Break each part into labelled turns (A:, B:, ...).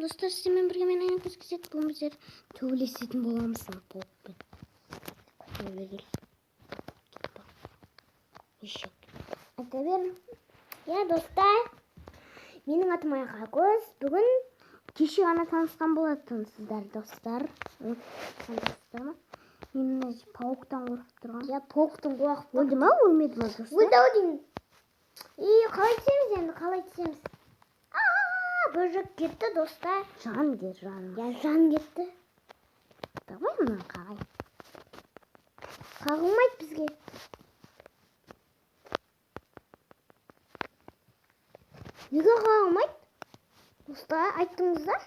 A: Достар, сіздермен бірге мен, Айнакөз Кезет. Бүгін біздер төбелесетін боламыз мына паукпен. Көтере бер. Еще.
B: Айта бер. Иә, достар. Менің атым Айқакөз. Бүгін
A: Кеше ғана танысқан болатынсыздар, достар. Таныстыңыздар ма? Мен мына пауктан қорқып тұрған.
B: Иә, пауктың қорқып.
A: Өлді ма, өлмеді ма, достар?
B: Өлді ау деймін. И қалай түсеміз енді, қалай түсеміз? А, бір жақ кетті, достар.
A: Жан де, жан.
B: Иә, жан кетті.
A: Давай мынаны қағайық.
B: Қағылмайды бізге. Неге қағылмайды? Достар, айттыңыздар?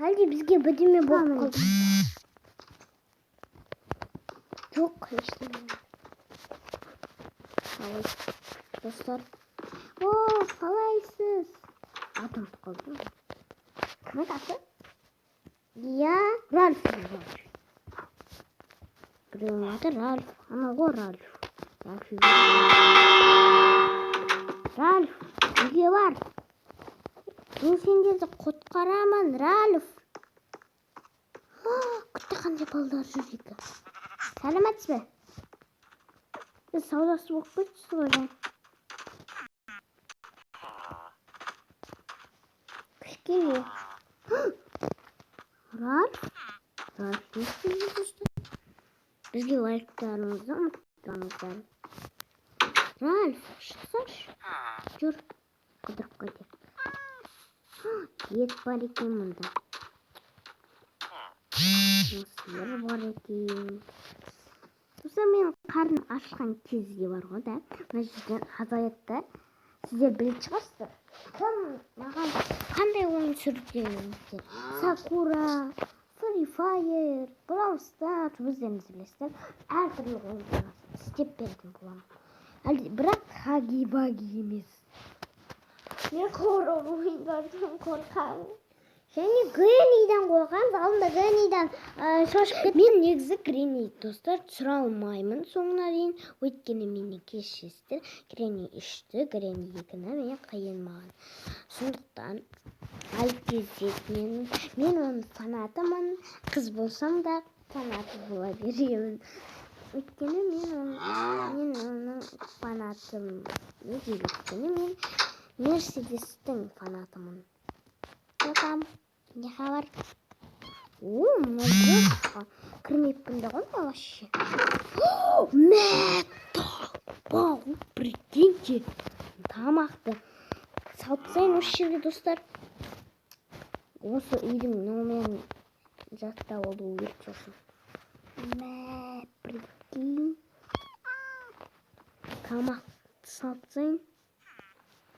B: Әлде бізге бірдеме болып
A: Міне.
B: қалды? Жоқ, ештеңе.
A: Қалай? Достар. О, қалайсыз? Атын ұмытып қалдым. Кім еді аты?
B: Иә,
A: Ральф. Ральф. Біреуінің аты Ральф. Анау ғой Ральф. Ральф үйге. Ральф, үйге бар. Мен сендерді құтқарамын, Ральф. Күтті, қандай балдар жүр екен. Сәлеметсіз бе? Біз саудасы болып кетіпсіз ғой жаңа.
B: Кішкене.
A: Ральф? Ральф не істеп жүр, достар? Бізге лайктарыңызды ұмытпаңыздар. Ральф, шықсаңшы. Жүр, қыдырып қайтайық. Ет бар екен мұнда. Сиыр бар екен. Достар, мен қарным ашқан кезде бар ғой да. Мына жерден азаяды да. Сіздер білетін шығарсыздар. Кім маған қандай ойын түсіргеніңіздер? Сакура, Free Fire, Brawl Stars, өздеріңіз білесіздер. Әртүрлі ойындар істеп беретін боламын. Әлде бірақ Хаги-Баги емес.
B: Мен хоррор ойындардан қорқамын. Және Греннидан қорқамыз. Алдында Греннидан шошып кеттім.
A: Мен негізі Гренни, достар, түсіре алмаймын соңына дейін. Өйткені мені кешіресіздер. Гренни 3-ті, Гренни 2-ні мен қиын маған. Сондықтан Алькизет мен оның фанатымын. Қыз болсам да, фанаты бола беремін. Өйткені мен оның фанатымын. Неге? Өйткені мен Мерседестің фанатымын.
B: Қорқамын. Не хабар?
A: О, мына кірмеппін де ғой мен вообще. Мә, таппау, прикиньте. Тамақты салып тастайын осы жерге, достар. Осы үйдің номерін жаттап алу керек сосын. Мә, прикинь. Тамақты салып тастайын.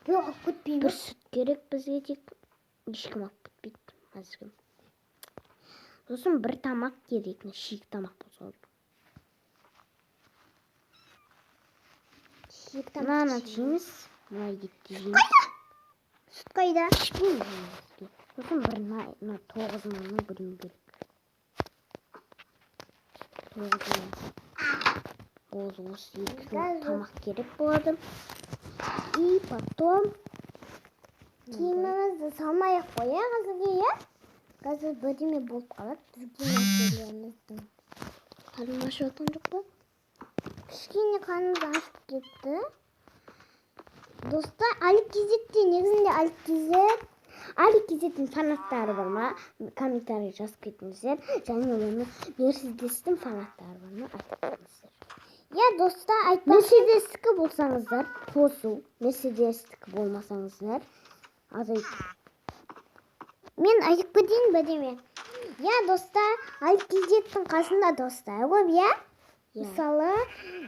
B: Жоқ, алып кетпеймін.
A: Бір сүт керек бізге тек. Ешкім алып кетпейді әзірге. Сосын бір тамақ керек, мына шикі тамақ болса болды.
B: Шиік тамақ
A: Мынаны
B: жейміз.
A: жейміз, мына етті жейміз.
B: Сүт қайда?
A: Ішпейміз бізге. Сосын бір мына 9000-ның біреуі керек. 9000. Ол осы екі
B: Қазір.
A: тамақ керек болады. И потом
B: Киімімізді салмай ақ қояйық әзірге, иә? Қазір бірдеме болып қалады бізге мәселеміздің.
A: Қарным ашып жатқан жоқ па?
B: Кішкене қарнымыз ашып кетті. Достар, Алик Кезетте негізінде Алик Кезет,
A: Алик Кезеттің фанаттары бар ма? Комментарий жазып кетіңіздер. Және оны Мерседестің фанаттары бар ма? Айтып кетіңіздер.
B: Иә, достар, айтпақшы.
A: Мерседестікі болсаңыздар, қосу. Мерседестікі болмасаңыздар, азайту.
B: Мен айтып кетейін бірдеме. Иә, достар, Алик Кезеттің қасында достар көп, иә?
A: Иә.
B: Мысалы,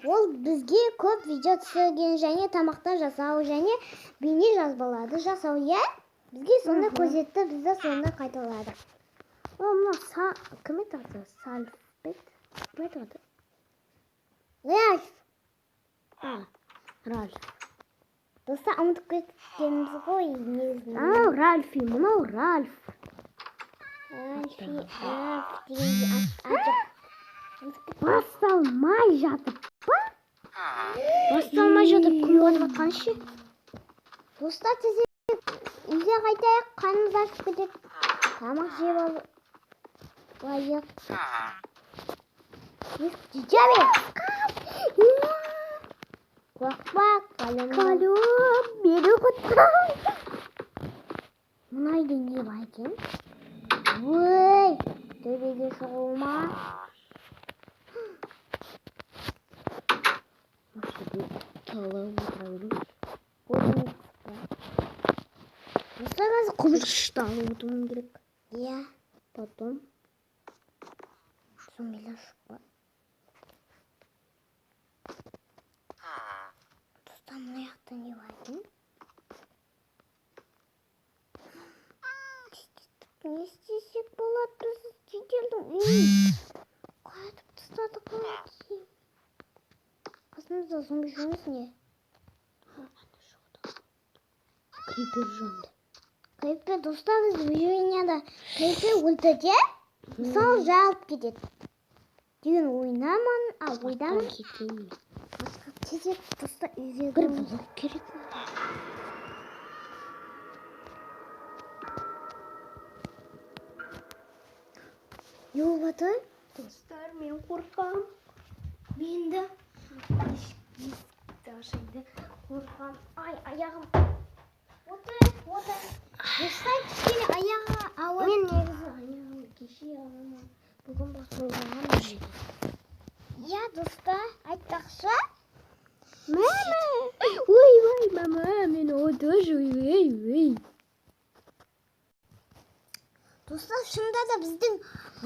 B: ол бізге көп видео түсірген және тамақтар жасау және бейне жазбаларды жасау, иә? Бізге сонда көрсетті, біз де сонда қайталадық.
A: О, мынау кім еді аты? Сальф па еді? Кім еді аты?
B: Ральф.
A: А, Ральф.
B: Достар, ұмытып кеткенбіз ғой негізінде.
A: Анау Ральфи, мынау Ральф.
B: Ральфи, Ральф дегенде ат жоқ.
A: Басталмай жатып па? Басталмай жатып кім қонып жатқан ше?
B: Достар, тезірек. Үйге қайтайық, қанымыз ашып кетеді. Тамақ жеп алайық. Жебе! Қорықпа, Калым.
A: Калым, мені құтқар.
B: Мына үйде не бар екен? Ой, төбеге шығу ма?
A: Тығылып отыра береміз.
B: Достар, қазір
A: Қылышты алып отыруым керек.
B: Иә.
A: Потом
B: Зомбилер шықпа. Достар, мына жақта не бар екен? Не істесек болады? Біз жеделдің үйін қайтып тастадық қалай? Қасымызда зомби жүрмес не?
A: Крипер жанды.
B: Крипер, достар, біз выживанияда крипер өлтірсе, мысалы, жарылып кетеді деген ойнамын, а ойдамын.
A: Кетейін мен.
B: Басқа тезірек, достар, үйге
A: Бір
B: кіреміз.
A: блок керек.
B: Не болып жатыр?
A: Достар, мен қорқам.
B: Мен де есікті ашайын қорқам. Ай, аяғым. Отыр, отыр. Достар, кішкене аяғы ауыр.
A: Мен негізі аяғым кеше аяғым бүгін басылған бір жерде.
B: Иә, достар, айтпақшы.
A: Мама! Ой, ой, мама, мен тоже ой, ой.
B: Достар, шынында да біздің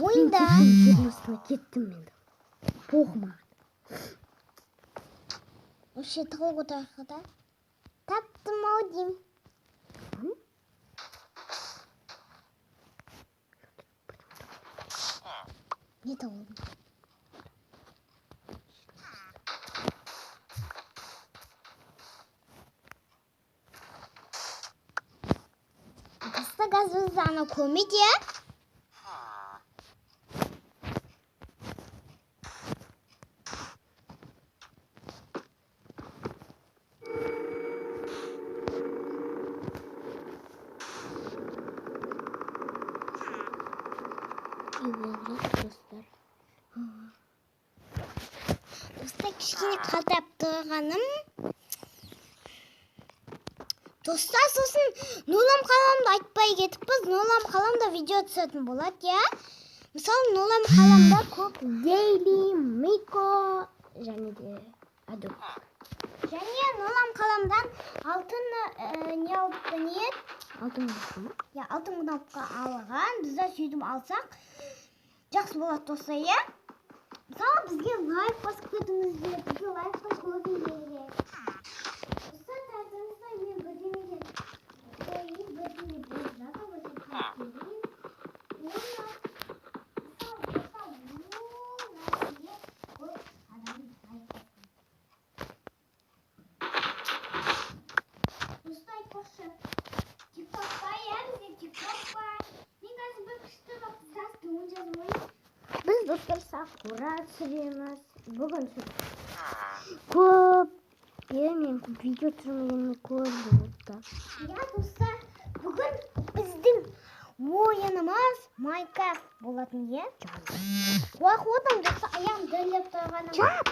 B: ойында
A: Жердің астына кеттім мен. Пох маған.
B: Вообще тығылып отырайық та. Таптым ау деймін. Не тауылдың? Достар, қазір бізді анау көрмейді, иә?
A: Үй болып жатыр, достар.
B: Достар, кішкене қалтырап тұрғаным. Достар, сосын Нұрлан қаламды айтпай кетіппіз. Нұрлан қаламда видео түсетін болады, иә? Мысалы, Нұрлан қаламда көп
A: Дейли, Мико және де Аду.
B: Және Нұрлан қаламдан алтын не алыпты, не еді?
A: Алтын кнопка ма?
B: Иә, алтын кнопка алған. Біз де сөйтіп алсақ жақсы болады, достар, иә? Мысалы, бізге лайк басып кетіңіздер, бізге лайк басып өтіңіздер. Достар, тартыңыздар, мен бірдемеге қойып, бірдеме болып жатыр, өзім қарап келейін. Оны, мысалы, достар, ол нәрсеге көп адам лайк басқан. Достар, айтпақшы, TikTok бар, иә, бізде TikTok бар. Мен қазір бір күшті жас ойын жазып қояйын.
A: Біз, достар, сакура түсіреміз. Бүгін көп. Иә, мен көп видео түсірмегеніме көп болды.
B: Иә, достар, бүгін біздің ойынымыз Майнкрафт болатын, иә? Қорқып отырмын, достар, аяғым дірілдеп тұрғаны.
A: Жап!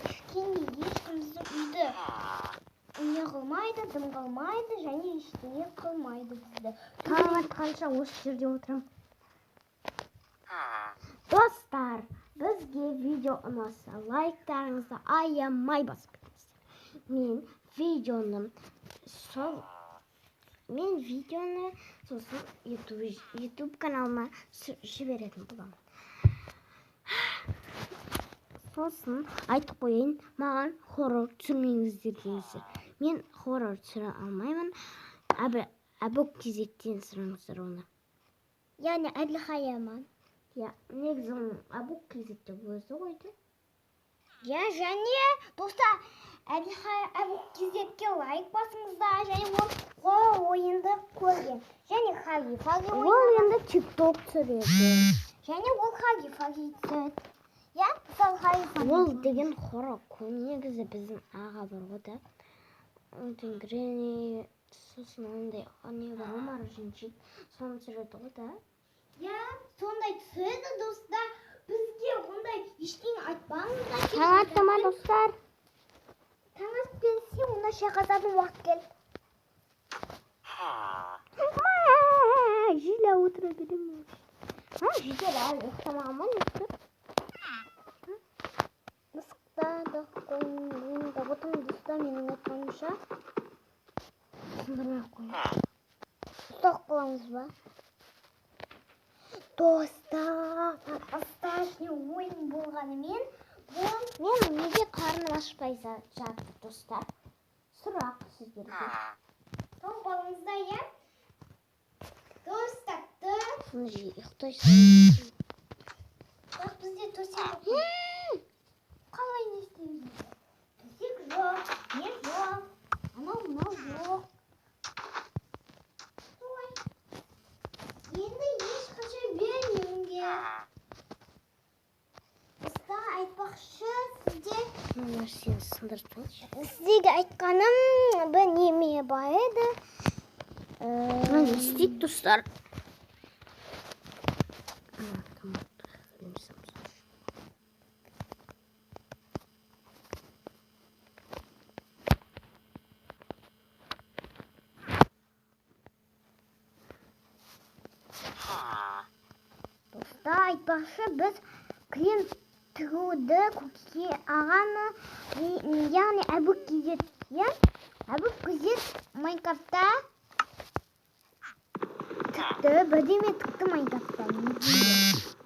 B: Кішкене ешкім бізді үйді не қылмайды, дым қылмайды және ештеңе қылмайды бізді.
A: Таң атқанша осы жерде отырамын. Достар, бізге видео ұнаса, лайктарыңызды аямай басып кетіңіздер. Мен видеоны сол мен видеоны сосын YouTube каналыма жіберетін боламын. Сосын айтып қояйын, маған хоррор түсірмеңіздер деңіздер. Мен хоррор түсіре алмаймын. Әбік кезектен сұраңыздар оны.
B: Яғни Әбілхаяман.
A: Иә, негізі оны Әбік кезекте өзі қойды.
B: Иә, және достар, Әбік кезекке лайк басыңыздар, және ол хоррор ойынды көрген. Және Хаги Фаги
A: Ол
B: ойнаған.
A: енді TikTok түсіреді.
B: Және ол Хаги Фаги түсіреді. Иә, мысалы Хаги Фаги.
A: Ол деген хоррор негізі біздің аға бар ғой да. Гренни, сосын андай не бар ғой, мороженщик, соны түсіреді ғой да.
B: Иә, сондай түседі, достар. Бізге ондай ештеңе айтпаңыздар.
A: Таң атты ма, достар?
B: Таң атып келсе, онда шайқасатын уақыт келді.
A: Жила отыра беремін. А, жедел әлі ұйықтамаған ба, не істеп?
B: Мысықта да қойнында отырмын, достар, менің айтқанымша.
A: Сындырмай ақ қояйын.
B: Ұстап қаламыз ба? Достар, страшный ойын болғанымен, бұл
A: Мен неге қарным ашпай жатыр, достар? Сұрақ сіздерге.
B: Тауып алыңыздар, иә? Достар,
A: Соны жей ұйықтайсың.
B: Бірақ бізде төсек жоқ. Қалай, не істейміз? Төсек жоқ, не жоқ, анау мынау жоқ. Солай. Енді ешқашан бермеңдер. Достар, айтпақшы, сізде
A: Мына нәрсені сындырып тастайыншы.
B: Сіздерге айтқаным бір неме бар еді.
A: Мына не істейді, достар? Ана, томат береміз.
B: Достар, айтпақшы, біз крем тігуді көкеге ағаны, яғни Әбук кезет, иә? Әбук кезет Майнкрафтта тікті, бірдеме тікті Майнкрафтта.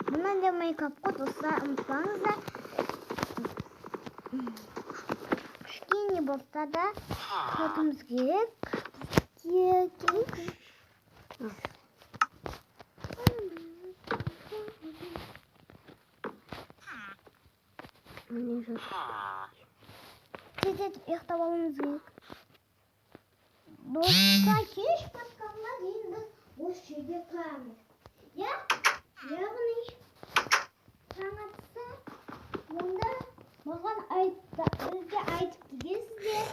B: Мынандай Майнкрафт қой, достар, ұмытпаңыздар. Кішкене болса да сатуымыз керек. Бізге керек.
A: Міне жатыр.
B: Тездетіп ұйықтап алуымыз керек. Достар, кеш батқанға дейін біз осы жерде тұрамыз. Иә? Яғни таң атса, онда маған айтты, бізге айтып кетесіздер.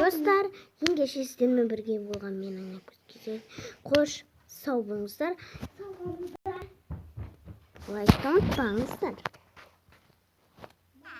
A: Достар, ең кеше сіздермен бірге болған мен, Айнакөз Кезек. Қош, сау болыңыздар.
B: Сау болыңыздар.
A: Лайкты ұмытпаңыздар.